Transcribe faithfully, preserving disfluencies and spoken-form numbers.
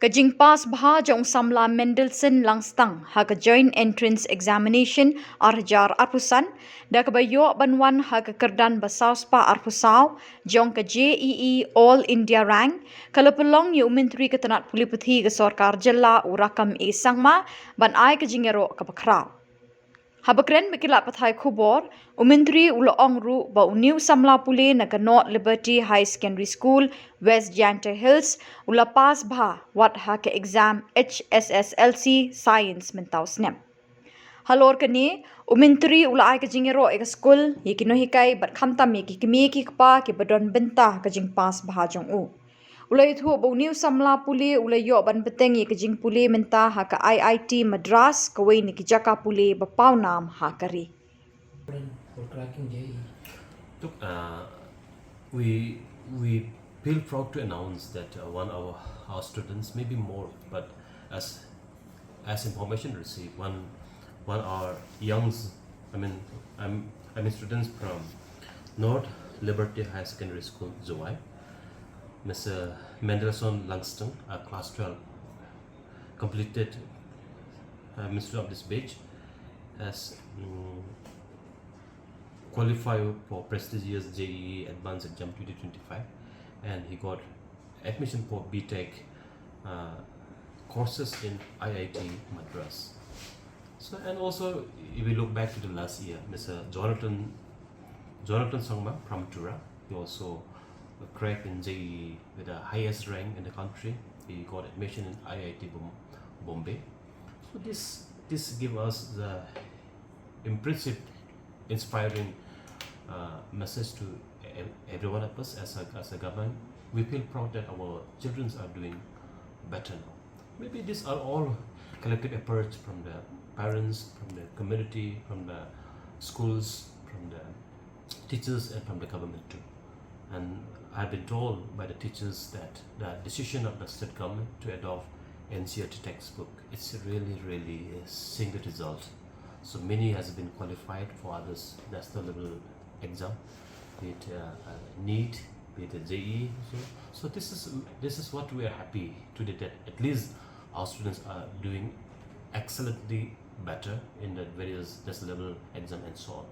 Ka jingpass bha jong u samla Mendelssohn Langstang ha ka Joint Entrance Examination ar hajar arphew san, da kaba ïoh ban wan ha ka kyrdan ba saw spah arphew saw jong ka J E E All India Rank, ka la pynlong ïa u Myntri ka tnat pule puthi ka sorkar jylla u Rakkam A Sangma ban ai ka jingïaroh kaba khraw. Haba kren bad ki lad pathai khubor, u Myntri u la ong ruh ba une u samla pule na ka North Liberty High Secondary School, West Jaintia Hills, u la pass bha wat ha ka exam H S S L C Science mynta u snem. Halor kane, u Myntri u la ai ka jingïaroh ïa ka skul, ïa ki nonghikai bad khamtam ïa ki kmie ki kpa kiba don bynta ha ka jingpass bha jong u. U la ïathuh ba une u samla pule u la ïoh ban bteng ïa ka jingpule mynta ha ka I I T Madras, kawei na ki jaka pule ba pawnam ha ka ri. For cracking J E E. Look, uh, we we feel proud to announce that uh, one of our, our students, maybe more, but as as information received, one one our youngs, I mean, I'm I mean students from North Liberty Higher Secondary School, Jowai, Mister Mendelssohn Langston, a class twelve, completed uh, Mister of this batch, has mm, qualified for prestigious J E E Advanced Exam twenty twenty-five, and he got admission for B Tech uh, courses in I I T Madras. So, and also, if we look back to the last year, Mister Jonathan Jonathan Sangma from Tura, he also cracked in J E E with the highest rank in the country. He got admission in I I T Bom- Bombay. So this this give us the impressive, inspiring uh, message to ev- every one of us as a, as a government. We feel proud that our children are doing better now. Maybe these are all collective efforts from the parents, from the community, from the schools, from the teachers, and from the government too. And I've been told by the teachers that the decision of the state government to adopt N C E R T textbook, it's really, really uh, seeing the result. So many has been qualified for others national level exam, be it uh, uh, NEET, be it J E E. So, so this is this is what we are happy today, that at least our students are doing excellently better in the various national level exam and so on.